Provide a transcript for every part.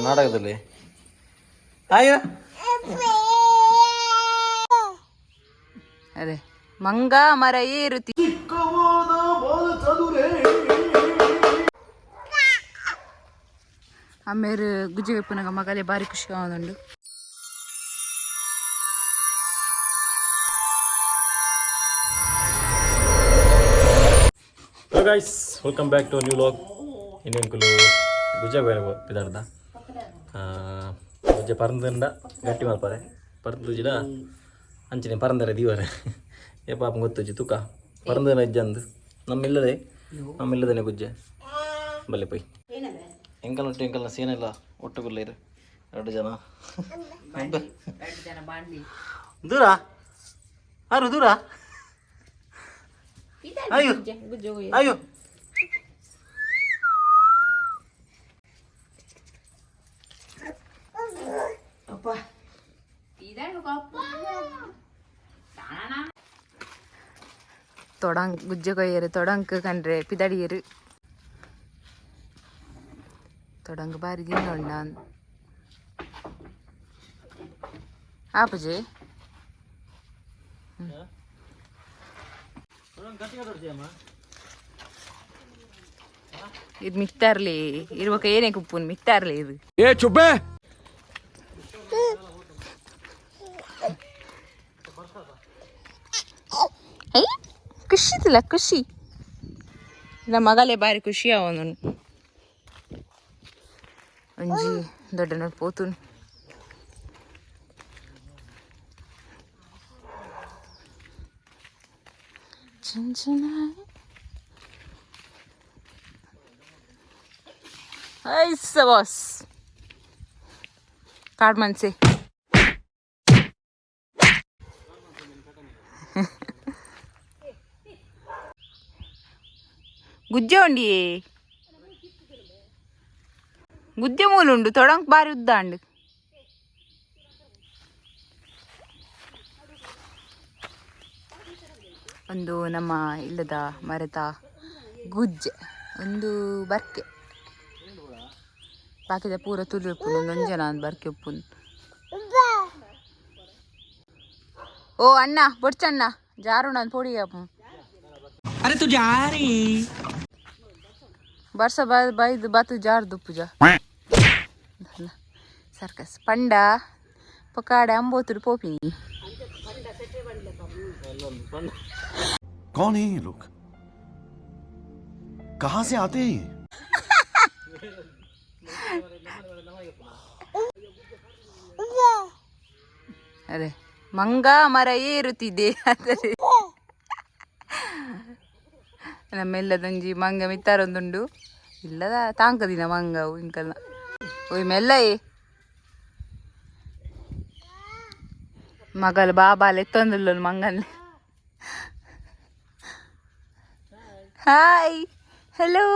ನಾಟಕದಲ್ಲಿ ಆಯ್ಯ. ಅರೆ ಮಂಗ ಮರ ಏರುತಿ. ಅಮ್ಮೇರು ಗುಜ್ಜೆಗಪ್ಪನಾಗ ಮಗಲೇ ಭಾರಿ ಖುಷಿ ಆವೊಂದುಂಡು. Hello guys, welcome back to new vlog. ಇನ್ನೇನ್ಕುಲು ಗುಜ್ಜೆ ಬೇರೆ ಪಿದಾರ್ದ ಗುಜ್ಜೆ ಪರಂದಿಂದ ಗಟ್ಟಿ ಮಲ್ಪರೆ ಪರಂದುಜಿಡ ಅಂಚನೆ ಪರಂದರೆ ದೀವರೆ ಏ ಪಾಪ ಗೊತ್ತುಜಿ ತೂಕ ಪರಂದನ ಇಜ್ಜಂದು ನಮ್ಮಿಲ್ಲದೆ ನಮ್ಮಿಲ್ಲದೇನೆ ಗುಜ್ಜೆ ಬಲ್ಲೆ ಪೊಯ್ ಎಂಕಲ್ ಒಟ್ಟು ಎಂಕಲ್ನ ಸೇನೆಲ್ಲ ಒಟ್ಟು ಗುಲ್ಲೇರು ಎರಡು ಜನ ದೂರ ಆರು ದೂರ. ಅಯ್ಯೋ ಅಯ್ಯೋ. ತೊಡಂಗ್ ಗುಜ್ಜೆ ಕೊಯ್ಯರು ತೊಡಂಕ್ ಕಂಡ್ರೆ ಪಿದಡಿಯರು ತೊಡಂಗ್ ಬಾರಿ ದಿನ ಉಂಡ ಆಪುಜಿ. ಇದು ಮಿತ್ತಾರ್ಲಿ ಇರ್ಬೇಕು ಏನೇ ಕುಪ್ಪುನ್ ಮಿತ್ತಾರ್ಲಿ ಇದು. ಏ ಚುಬ್ಬೆ. I ಖುಷಿ ಇಲ್ಲ ಖುಷಿ ನಮ್ಮ ಮಗಲೇ ಬಾರಿ ಖುಷಿ ಅವನು ಒಂಜಿ ದೊಡ್ಡ ನೋಡ್ ಪೋತುನ್. ಚಿನ್ ಐಸ ಬಾಸ್ ಕಾಡ್ ಮನ್ಸೆ. ಗುಜ್ಜೆ ಉಂಡಿ ಗುಜ್ಜೆ ಮೂಲುಂಡು ತೊಡಂಕ್ ಬಾರಿ ಉದ್ದಾಂಡು. ಒಂದು ನಮ್ಮ ಇಲ್ಲದ ಮರದ ಗುಜ್ಜೆ ಒಂದು ಬರ್ಕೆ ಬಾಕಿದ ಪೂರ ತುಲಿ ಉಪ್ಪುನು ಒಂದೊಂಜನ ಒಂದು ಬರ್ಕೆ ಉಪ್ಪುನು. ಓ ಅಣ್ಣ ಬೊಡ್ಚಣ್ಣ ಜಾರುಣ ಪೊಡಿ. ಅರೆ ತು ಜಾರಿ. ಬರ್ಸ ಬೈದು ಬತ್ತು ಜಾರ್ದು ಪೂಜಾ ಸರ್ಕಸ್ ಪಂಡ ಪೊಕಾಡೆ ಅಂಬೋತುಡು ಪೋಪಿನಿ. कौन है ये लोग? कहां से आते हैं ये? ಅರೆ ಮಂಗ ಮರ ಏರುತ್ತಿದೆ ಆದರೆ ನಮ್ಮೆಲ್ಲದೊಂಜಿ ಮಂಗ ಮಿತ್ತಾರೊಂದುಂಡು ಇಲ್ಲದ ತಾಂಕದಿನ ಮಂಗ ಇಂಕಲ್ನ ಓಯ್ ಮೆಲ್ಲಯೇ ಮಗಲ್ ಬಾಬಾಲ್ ಎತ್ತೊಂದುಲ್ಲ ಮಂಗನ್. ಹಾಯ್ ಹಲೋ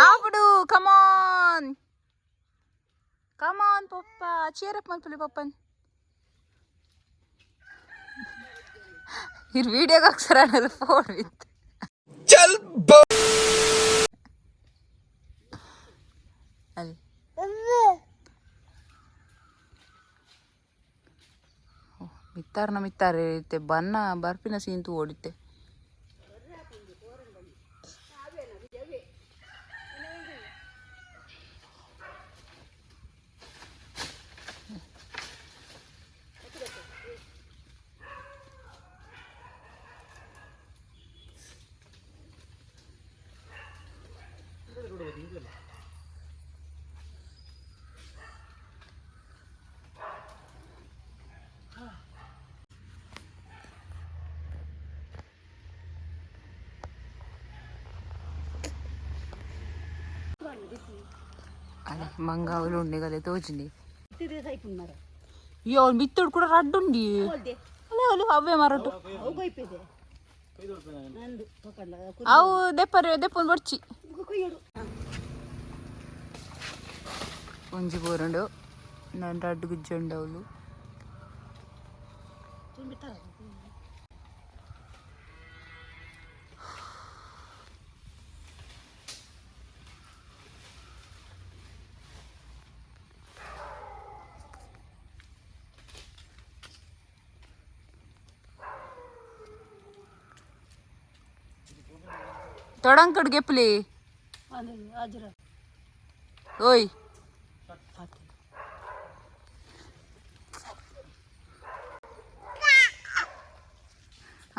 ಆಪುಡು. ಕಮಾನ್ ಕಮಾನ್ ಪಪ್ಪ, ಚೇರ್ ಅಪ್ ಮಲ್ಪುಲಿ ಪಪ್ಪನ್. ಇರ್ ವಿಡಿಯೋಗೆ ಅಕ್ಷರ ಫೋನ್ ವಿತ್ ಚಲ್. ಅಲ್ಲಿ ಮಿತ್ತಾರ್ನ ಮಿತ್ತಾರೆ ಇತ್ತೆ ಬನ್ನ ಬರ್ಪಿನ ಸೀನ್ ತೂ ಓಡಿತ್ತೆ. ಅಲೆ ಮಂಗ ಅವಳು ಉಂಡೆ ತೋಜಿಂಡಿ. ಅಯ್ಯೋ ಮಿತ್ತುಡು ಕೂಡ ರಡ್ಡು ಉಂಡಿ. ಅಲ್ಲ ಅವಳು ಅವೇ ಮರಟು ಅವು ದೆಪ್ಪರೆ ದೆಪ್ಪನ್ ಬೊಡ್ಚಿ. ಒಂಜಿ ಬೋರುಂಡು ನಾನು ರಡ್ಡು ಗುಜ್ಜೆ ಉಂಡು ಅವಳು. ತೊಡಂಕಡ್ ಗೆಪ್ಲಿ. ಓಯ್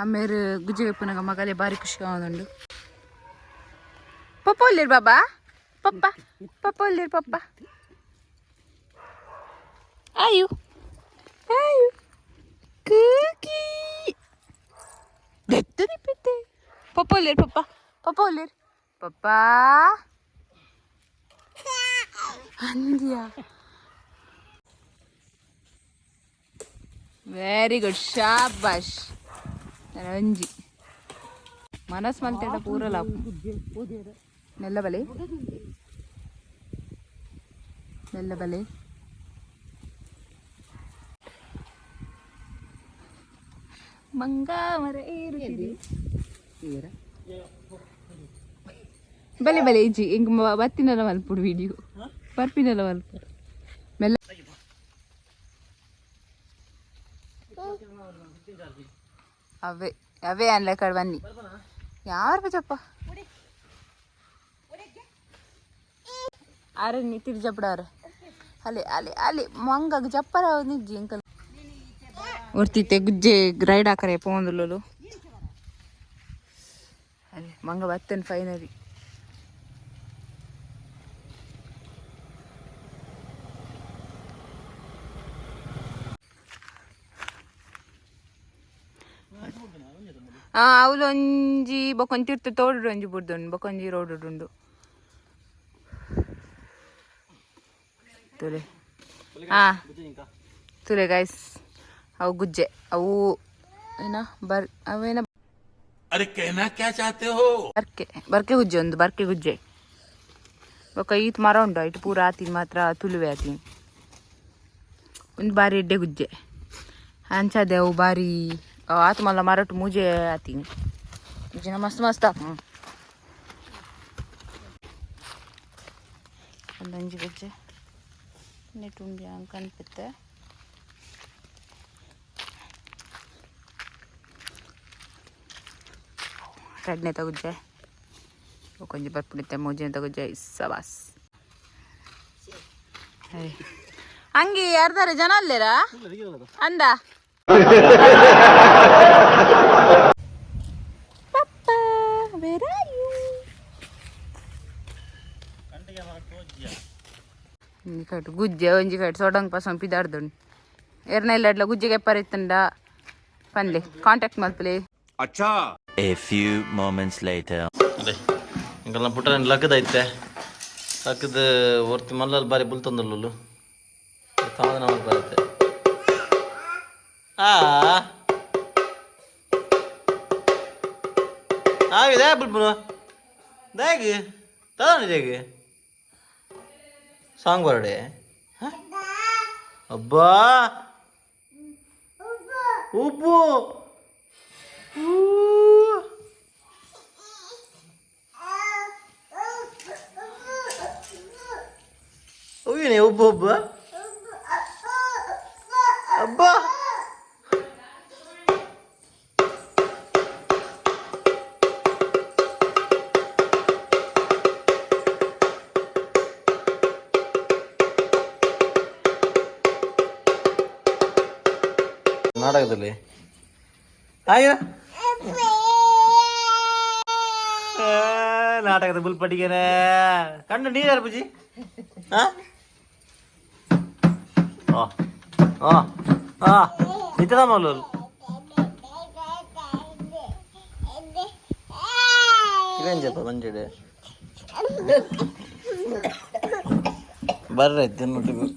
ಅಮ್ಮೇರು ಗುಜ್ಜೆ ಗೆಪ್ಪುನಗ ಮಗಲೆ ಬಾರಿ ಖುಷಿ ಆವೊಂದುಂಡು. ಪಪ್ಪ ಒಲ್ಲೇರು ಬಾಬಾ? ಪಪ್ಪ ಪಪ್ಪ ಒಲ್ಲೇರು ಪಪ್ಪ? ಆಯು ಆಯು ಕೂಕಿ ದೆತ್ತದಿ ಪೆತ್ತೆ. ಪಪ್ಪ ಒಲ್ಲೇರು? ಪಪ್ಪ ಪಪ್ಪ ಒಲ್ಲೇರು ಪಪ್ಪ? ಅಂದ್ಯಾ? ವೆರಿ ಗುಡ್, ಶಾಬಾಷ್. ರಂಜಿ ಮನಸ್ ಮಲ್ತೇಡ ಪೂರಲ ನೆಲ್ಲ ಬಲೆ ನೆಲ್ಲ ಬಲೆ. ಮಂಗಾಮರ ಏರುತ್ತಿದೆ. ಬಲೆ ಬಲೆ ಇಜ್ಜಿ ಇಂಕ್ ಬತ್ತಿನಲ ಮಲ್ಪುಡು ವಿಡಿಯೋ ಬರ್ಪಿನಲ ಮಲ್ಪುಡು ಮೆಲ್ಲ. ಅವೇ ಅವೇ ಅನ್ಲೆ ಕಡೆ ಬನ್ನಿ ಯಾರು ಬಜಪ್ಪ ಅರೆ ನೀ ತಿರ್ಜಪ್ಪಡಾರ ಅಲ್ಲಿ ಅಲ್ಲಿ ಅಲ್ಲಿ ಮಂಗಾಗ ಜಪ್ಪರ ನಿಜ್ಜಿ ಅಂಕಲ್ ಒರ್ತಿತ್ತೆ ಗುಜ್ಜೆ ರೈಡ್ ಹಾಕರೆ ಪೋಂದುಲ್ಲಲು. ಅದೇ ಮಂಗ ಬತ್ತೇನೆ ಫೈನಲಿ. ಅವ್ಲು ಒಂಜಿ ಬೊಕೊಂಜಿ ತಿರ್ತು ತೋಡುಡು ಒಂಜಿ ಬುಡ್ದುಂಡು ಬೊಕೊಂಜಿ ರೋಡುಡುಂಡು ತುಲೆ. ಹಾ ತುಲೆ ಗೈಸ್, ಅವು ಗುಜ್ಜೆ ಅವು ಏನ ಬರ್ ಅವೇನ. अरे कहना क्या चाहते हो? ಬರ್ಕೆ ಬರ್ಕೆ ಗುಜ್ಜೆ ಒಂದು ಬರ್ಕೆ ಗುಜ್ಜೆ. ಬೊಕ ಈತ್ ಮರ ಉಂಡು ಐಟ್ ಪೂರ ಆತೀನಿ ಮಾತ್ರ ತುಳುವೆ ಆತೀನಿ. ಒಂದು ಬಾರಿ ಎಡ್ಡೆ ಗುಜ್ಜೆ ಅಂಚಾದೆ ಅವು ಬಾರಿ ಆತು ಮಲ್ಲ ಮರಟು ಮೂಜೆ ಆತೀನಿ ಮುಜೆನ ಮಸ್ತ್ ಮಸ್ತ್ ಆಪು. ಒಂದೊಂಜಿ ಗುಜ್ಜೆ ನೆಟ್ ಉಂಡು ಅಂಕ ಅನ್ಪತ್ತೆ. ರಡ್ನೆ ತಗುಜ್ಜೆ ಒಂಜಿ ಬರ್ಪುಡಿತ್ತೆ ಮೂಜಿನ ತಗುಜ್ಜೆ ಸಬಾಸ್. ಅಂಗಿ ಯಾರ್ದಾರೆ ಜನ ಅಲ್ಲೇರಾ ಅಂದ ಪಪ್ಪ, where are you? ಒಂಜಿ ಕಟ್ಟು ಗುಜ್ಜೆ ಒಂಜಿ ಕಟ್ಟು ಸೊಡಂಗ್ ಪಸಂಗ್ ಪಿದಾಡ್ದುಂಡು. ಎರ್ನ ಇಲ್ಲ ಗುಜ್ಜೆಗೆ ಎಪ್ಪರಿತ್ತಂಡ ಪನ್ಲೆ, ಕಾಂಟ್ಯಾಕ್ಟ್ ಮಲ್ಪಲೆ. अच्छा. A few moments later. ಅದೇ ಇಂಕಲ್ನ ಪುಟ್ಟನ ಲಕ್ಕದೈತೆ ಲಕ್ಕದ ಒರ್ತಿ ಮಲ್ಲಲ್ಲಿ ಬಾರಿ ಬುಲ್ತಂದುಲ್ಲು ಸಮಾಧಾನ ಬರುತ್ತೆ. ಆ ಆಗಿದೆ ಬುಲ್ಪುನು ದಾಗ್ ತದಾನ ಸಾಂಗ್ ಬರಡೆ. ಅಬ್ಬಾ ಉಬ್ಬು ಊ. ಅವೇನೆ ಒಬ್ಬ ಒಬ್ಬ ಅಬ್ಬಾ. ನಾಟಕದಲ್ಲಿ ಆಯ್ತಾ ನಾಟಕದ ಬುಲ್ಪಟಿಗೆನೆ ಕಣ್ಣು ನೀರು ಪೂಜಿ. ಹಾ ಆ ಆ ನಿತ್ಯದ ಮಲ್ಲು ಇವೇನ್ ಮಂಜಿಡೆ ಬರ್ರೆ ತಿನ್ನುಟ್ಟಿಗು.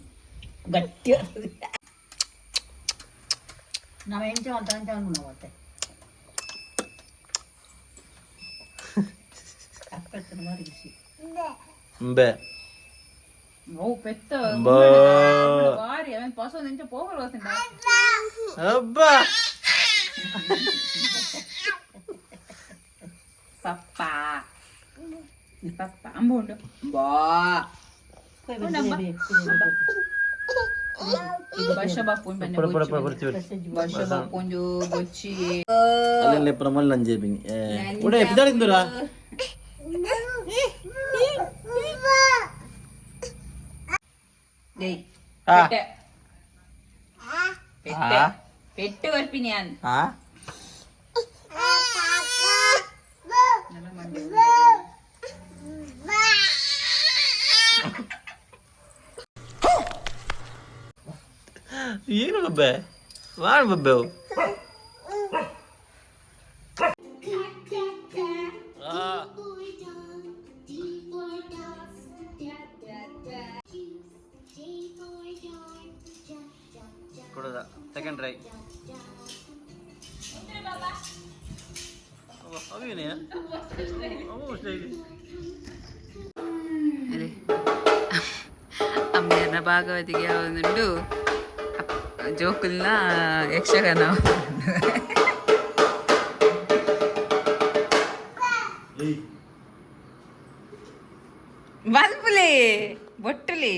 ಗಟ್ಟಿ ನಾವು ಎಂಚ ಅಂತ ಅಂಚ ಅನ್ಕೊಂಡು ಮತ್ತೆ ಅಪ್ಪೆತ್ತನ ಮಾರಿ ಬಿಸಿ. ಬೆ ಓ ಪೆತ್ತ. ಬಾ. ಬಾರಿ ಅವನ್ ಪಸೊಂದು ಎಂಚ ಪೋಗಲು ಗೊತ್ತುಂಟಾ? ಅಬ್ಬಾ. ಪಪ್ಪ ಪಪ್ಪ ಅಂಬ ಉಂಡು ಬಾ ವರ್ಷ ಬಾಪುಂಡು ಬನ್ನಿ. ಪುಡ ಪುಡ ಪುಡ ಬರ್ತೀವಿ. ವರ್ಷ ಬಾಪುಂಡು ಬೊಚ್ಚಿ. ಅಲ್ಲೆಲ್ಲ ಪ್ರಮಲ್ ನಂಜೆ ಬಿನಿ ಉಡೆ ಪಿದಾಡಿಂದುರಾ. ಆ. ಪೆಟ್ಟೆ ಪೆಟ್ಟು ಬರ್ಪಿನಿ ಯಾನ್. ಆ ಏನು ಬಬ್ಬೆ ವಾಣ್ ಬಬ್ಬೆ ಅವು. ಕೊಡೋದ ಸೆಕೆಂಡ್ ಟ್ರೈ. ಅವೇನೇ ಅವು ಸ್ಟೈಲ್. ಅರೆ ಅಮ್ಮೆಯನ್ನ ಭಾಗವತಿಗೆ ಅವನುಂಡು ಜೋಕುಲ್ನ ಯಕ್ಷಗಾನ. ಮಲ್ಪುಲೆ ಬೊಟ್ಟಲಿ.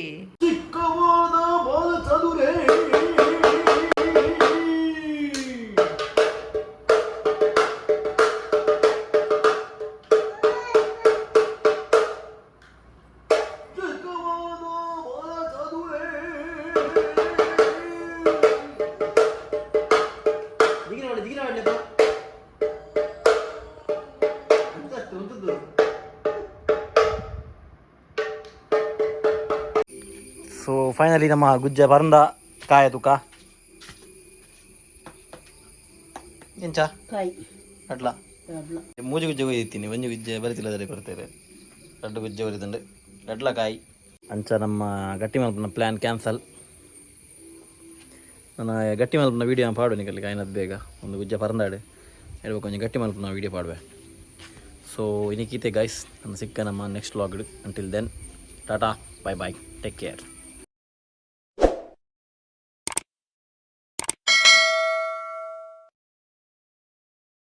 ಸೊ ಫೈನಲಿ ನಮ್ಮ ಗುಜ್ಜೆ ಪರಂದ ಕಾಯ ತುಕ ಎಂಚ? ಕಾಯಿ. ಅಟ್ಲ. ಅಡ್ಲ. ಮೂಜಿ ಗುಜ್ಜೆ ಕೊಯ್ದಿತ್ತೀನಿ, ಒಂಜಿ ಗುಜ್ಜೆ ಬರಿತಿಲ್ಲದರೆ ಕೊಡ್ತೇವೆ. ರಡ್ಡು ಗುಜ್ಜೆ ಬರಿತುಂಡು, ರಡ್ಲ ಕಾಯಿ. ಅಂಚ ನಮ್ಮ ಗಟ್ಟಿ ಮಲ್ಪುನ ಪ್ಲ್ಯಾನ್ ಕ್ಯಾನ್ಸಲ್. ನನ್ನ ಗಟ್ಟಿ ಮಲ್ಪುನ ವೀಡಿಯೋ ಪಾಡುವೆ ನಿಕಲ್ಲಿ ಕಾಯಿನದ್ ಬೇಗ. ಒಂದು ಗುಜ್ಜೆ ಪರಂದಾಡು ಹೇಳ್ಬೇಕು, ಒಂಜಿ ಗಟ್ಟಿ ಮಲ್ಪುನ ವೀಡಿಯೋ ಪಾಡುವೆ. ಸೊ ಇನಿಕೀತೆ ಗೈಸ್, ನನ್ನ ಸಿಕ್ಕ ನಮ್ಮ next vlog. Until then, tata, bye bye, take care.